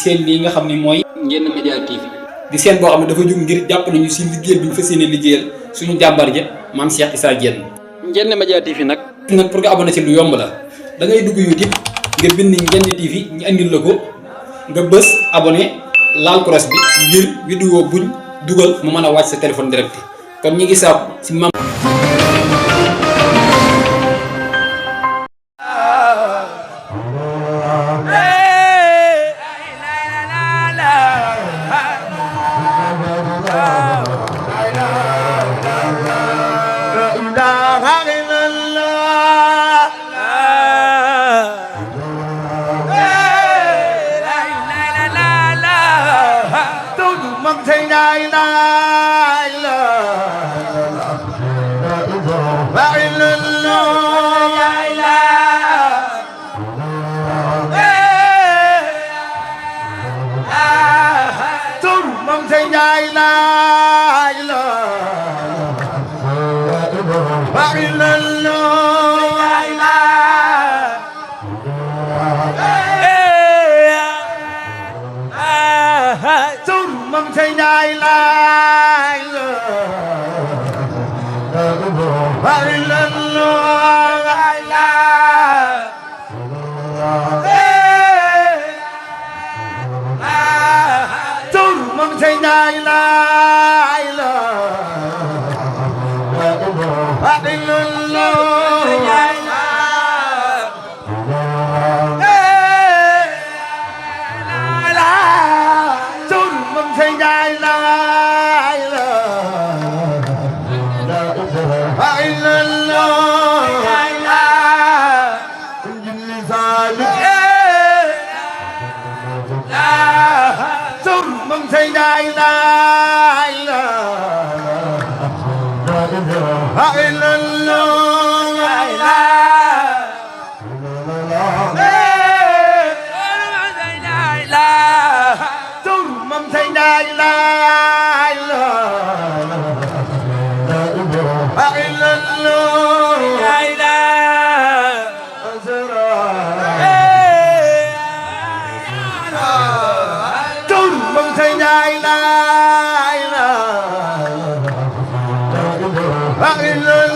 seen lii nga xam ni mooy Ndiéné Média TV di seen boo xam ne dafa jóg ngir jàpp nañu si liggéey bi ñu fas yéene liggéeyal suñu jàmbar ja maam Cheikh Issa Diène. Ndiéné Média TV nag pour nga abonné ci lu yomb la da ngay dugg YouTube nga bind Ndiéné TV ñu andil la ko nga bës abonné laal cross bi ngir vidéo buñ dugal mu mën a wàcc sa téléphone direct kon ñi ngi saab si mam la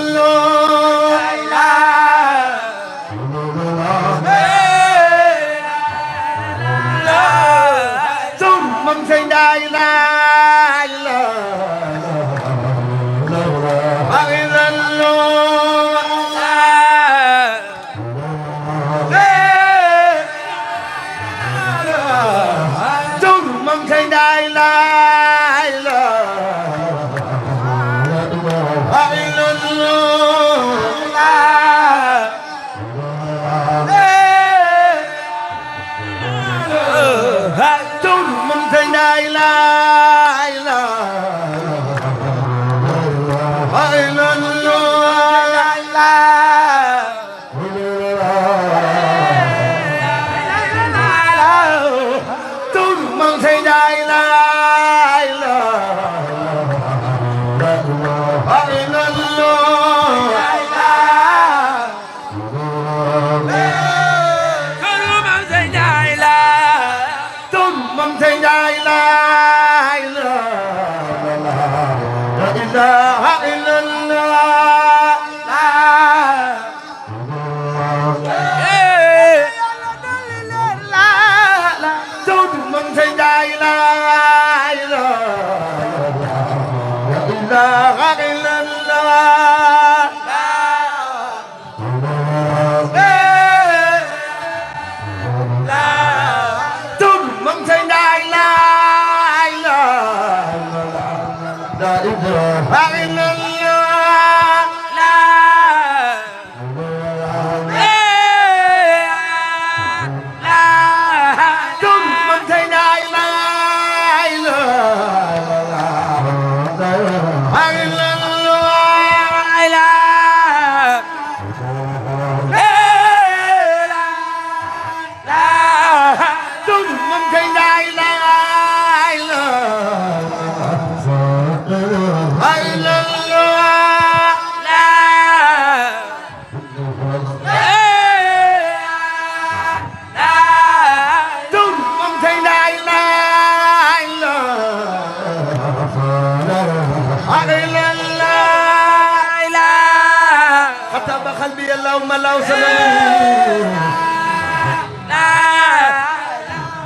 malaw salamu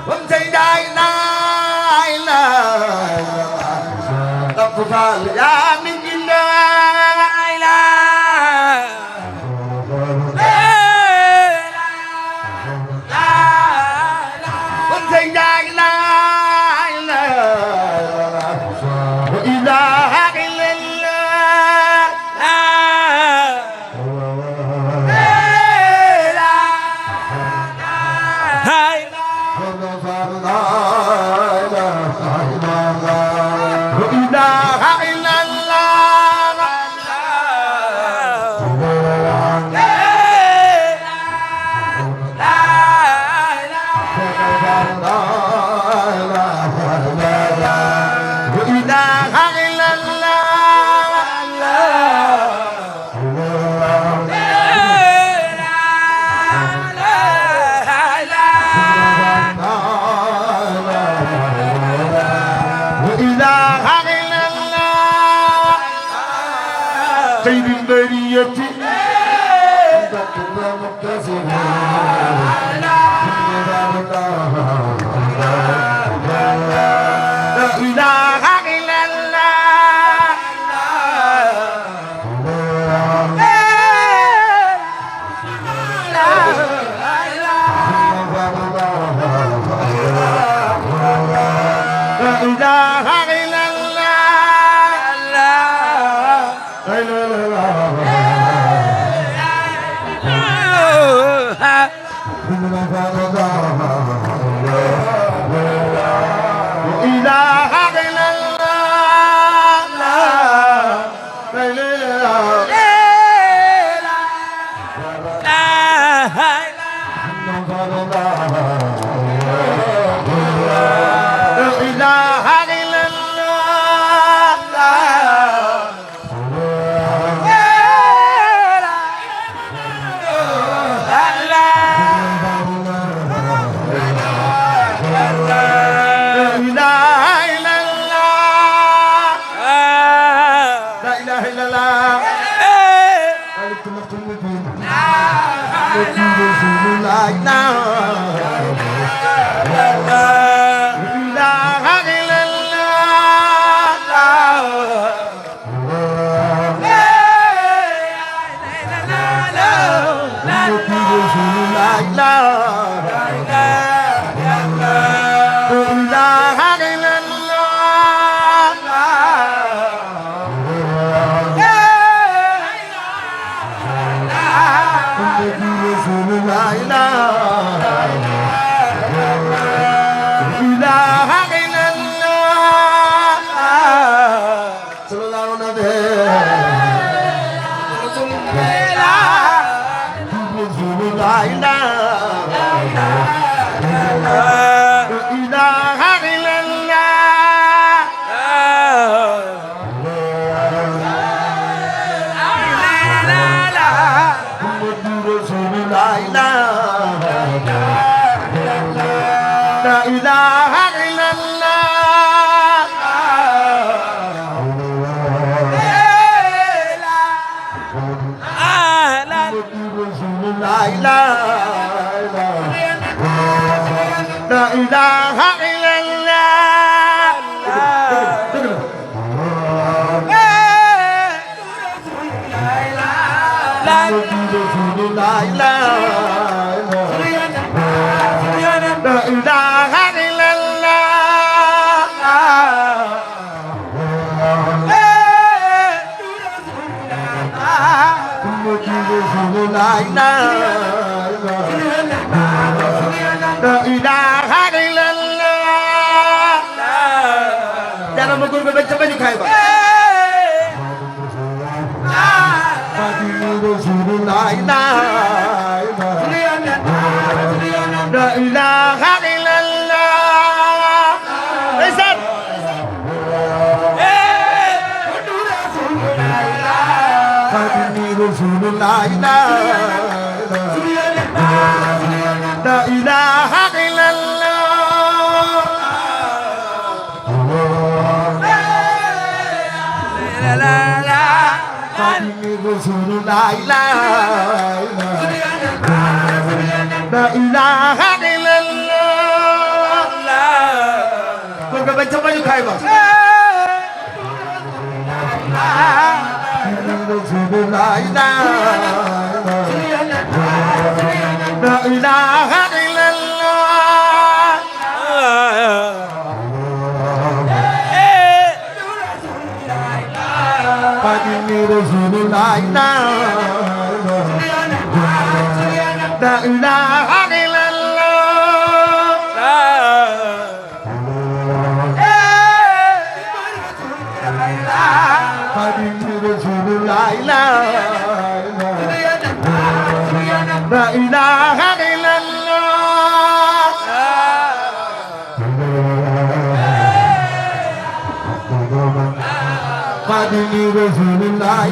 bam say day nay la tafal ya min jinda la bam say day nay la ilaha سيد البرية la la la la ilaha illallah kon nga bañ sa bañu kaay ba la ilaha illallah Fadimi Rasulullah la ilaha illallah Fadimi Rasulullah la ilaha illallah Fadimi Rasulullah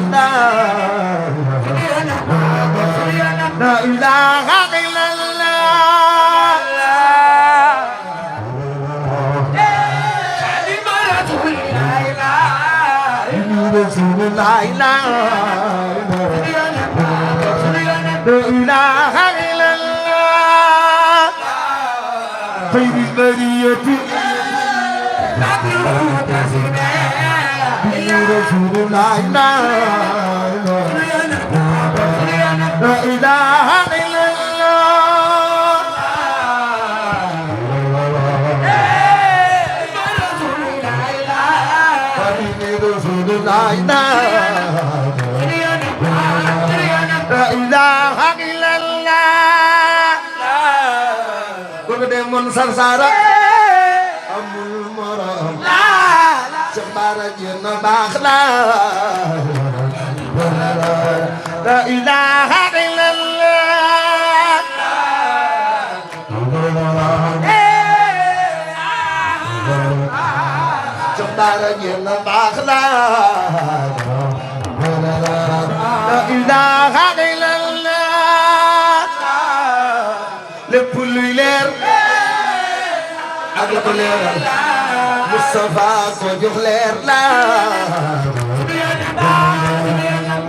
la ilaha illallah Rasulullah la ilaha illallah khairul bariyati Rasulullah la ilaha illallah Rasulullah la ilaha illallah ko demon sarsara amul morom sembara jenna baax la la ilaha illallah sembara jenna baax la la ilaha illallah lépp luy leer ak la ko leeral Mustafa ko jox leer la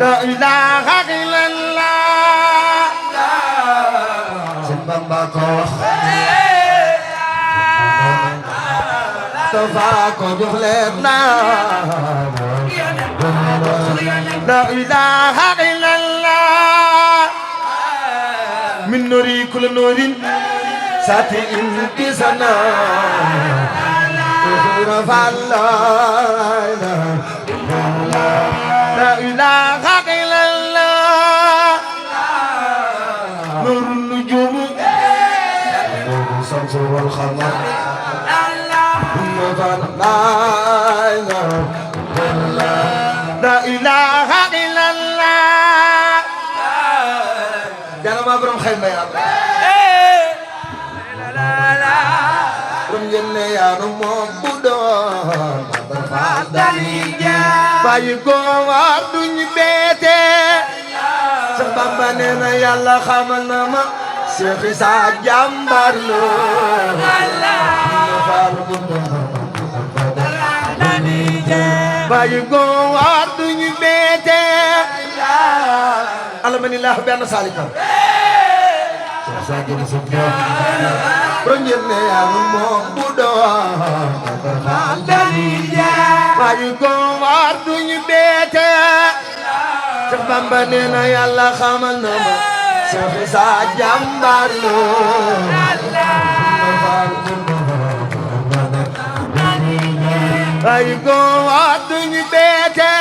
la ilaha illallah Sëñ Bamba ko Mustafa ko jox leer la la ilaha illallah min nuri kul nurin sati in bisana la ilaha illallah nur nujum samsu wal qamar la ilaha illallah jangan borom xel may am borom yenne yaanu moom bu doon bàyyi ko wax duñ beete sa Bamba nee na yàlla xamal na ma Cheikh Issa jàmbar lo bàyyi ko wax duñ beete alamanillah benn salika borom yenne yaanu moom bu doon bàyyi ko war duñu beete Cheikh Bamba nee na yàlla xamal na ma Cheikh Issa jàmbar lo bàyyi ko war duñu beete